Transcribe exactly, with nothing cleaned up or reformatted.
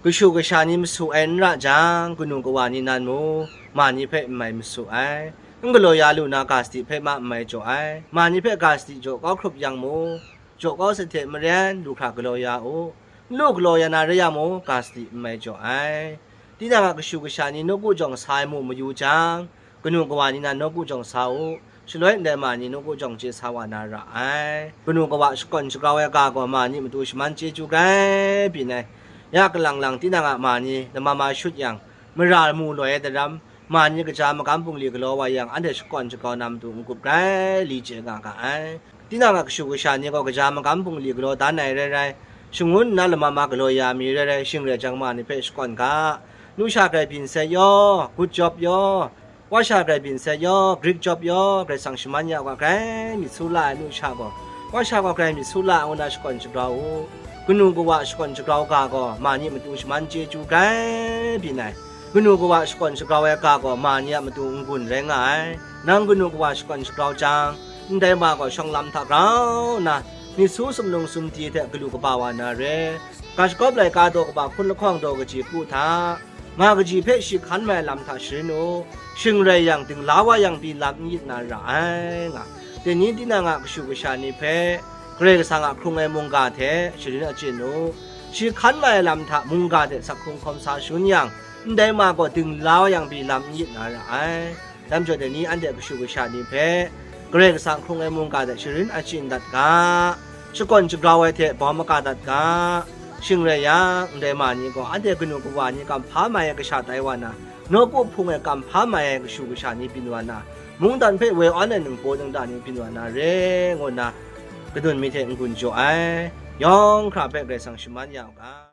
Kashu kasha ni masu ai n ra jang, kanu kawa ni nan mung, ma ni hpe n mai masu ai. N galaw ya lu na ga sadi hpe ma n mai jaw ai. Ma ni hpe ga sadi jaw kau hkrup yang mung, jaw kau sat hte maren lu hkra galaw ya u. N lu galaw ya na rai yang mung, ga sadi n mai jaw ai. Tinang a kashu kasha ni nawku jawng sa ai mu mayu jang, kanu kawa ni nan nawku jawng sa u, shaloi ndai ma ni nawku jawng chye sa wa na ra ai. Kanu kawa shakawn shagrau ai ga gaw ma ni matu shaman chyeju grai byin ai. Ya kalang lang tinang a ma ni lama ma shut yang, mara mu loi ai daram, ma ni kaja magam bungli galaw wa yang, anhte shakawn shagrau na matu n-gup grai li chye nga ga ai. Tinang a kashu kasha ni gaw kaja magam bungli galaw dan ai rai rai, shangun nna lama ma galaw ya mi rai rai, shing rai jang ma ni hpe shakawn ga, nu sha grai byin sai yaw, good job yaw, wa sha grai byin sai yaw, great job yaw, Karai Kasang shaman ya wa grai myit su la ai nu sha gaw, wa sha gaw grai myit su la ai ngu na shakawn shagrau u. Kanu kawa shakawn shagrau ga gaw ma ni matu shaman chyeju grai byin ai. Kanu kawa shakawn shagrau ai ga gaw ma ni a matu n-gun rai nga ai. Nang kanu kawa shakawn shagrau jang, ndai ma gaw shawng lam hta grau nna, myit su sumnung sumdi hte galu kaba wa na re. Ga shagawp laika daw kaba hkun lahkawng daw kaji kru hta, ma kaji hpe shi hkan mai ai lam hta sharin u. Shing rai yang, dingla wa yang pyi lam n yit na ra ai, nga. Dai ni tinang a kashu kasha ni hpe Karai Kasang a hkrung ai mungga hte sharin achyin u. Shi hkan mai ai lam hta mungga hte sak hkrung hkawm sa shangun yang, ndai ma gaw dingla wa yang pyi lam n yit na ra ai. Dam jaw dai ni anhte kashu kasha ni hpe Karai Kasang hkrung ai mungga hte sharin achyin dat ga, shakawn shagrau ai hte bawm maga dat ga. Shing rai yang, ndai ma ni gaw anhte kanu kawa ni kamhpa mai ai kasha tai wa na, nawku hpung e kamhpa mai ai kashu kasha ni byin wa na, mungdan hpe woi awn ai ningbaw ningda ni byin wa na re, ngu nna kadun mi hte n-gun jaw ai. Yawng hkra hpe Karai Kasang shaman ya u ga.